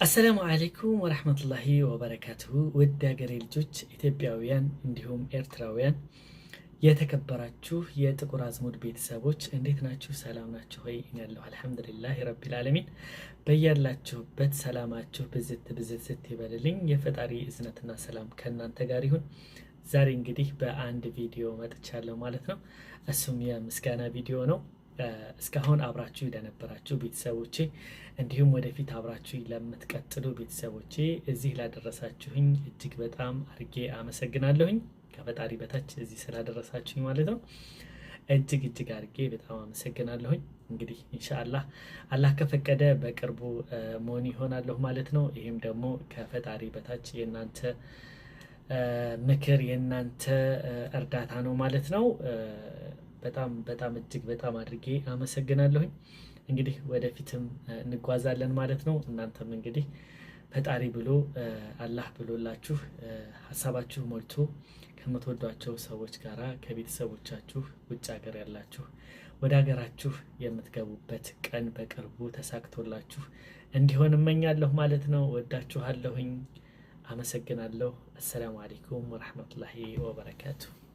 السلام عليكم ورحمة الله وبركاته። ውድ ሀገሬ ልጆች ኢትዮጵያውያን እንዲሁም ኤርትራውያን፣ የተከበራችሁ የጥቁር አዝሙድ ቤተሰቦች፣ እንዴት ናችሁ? ሰላም ናችሁ ወይ? እኔ ያለሁ الحمد لله رب العالمين። በያላችሁበት ሰላማችሁ ብዝት ብዝት ዝት ይበልልኝ። የፈጣሪ እዝነትና ሰላም ከእናንተ ጋር ይሁን። ዛሬ እንግዲህ በአንድ ቪዲዮ መጥቻለሁ ማለት ነው። እሱም የምስጋና ቪዲዮ ነው። እስካሁን አብራችሁ ለነበራችሁ ቤተሰቦቼ እንዲሁም ወደፊት አብራችሁ ለምትቀጥሉ ቤተሰቦቼ፣ እዚህ ላደረሳችሁኝ እጅግ በጣም አድርጌ አመሰግናለሁኝ። ከፈጣሪ በታች እዚህ ስላደረሳችሁኝ ማለት ነው። እጅግ እጅግ አድርጌ በጣም አመሰግናለሁኝ። እንግዲህ ኢንሻአላህ አላህ ከፈቀደ በቅርቡ money ይሆናለሁ ማለት ነው። ይህም ደግሞ ከፈጣሪ በታች የእናንተ ምክር፣ የእናንተ እርዳታ ነው ማለት ነው። በጣም በጣም እጅግ በጣም አድርጌ አመሰግናለሁኝ። እንግዲህ ወደፊትም እንጓዛለን ማለት ነው። እናንተም እንግዲህ ፈጣሪ ብሎ፣ አላህ ብሎላችሁ፣ ሀሳባችሁ ሞልቶ ከምትወዷቸው ሰዎች ጋራ፣ ከቤተሰቦቻችሁ፣ ውጭ ሀገር ያላችሁ ወደ ሀገራችሁ የምትገቡበት ቀን በቅርቡ ተሳክቶላችሁ እንዲሆን እመኛለሁ ማለት ነው። ወዳችኋለሁኝ። አመሰግናለሁ። السلام عليكم ورحمة الله وبركاته።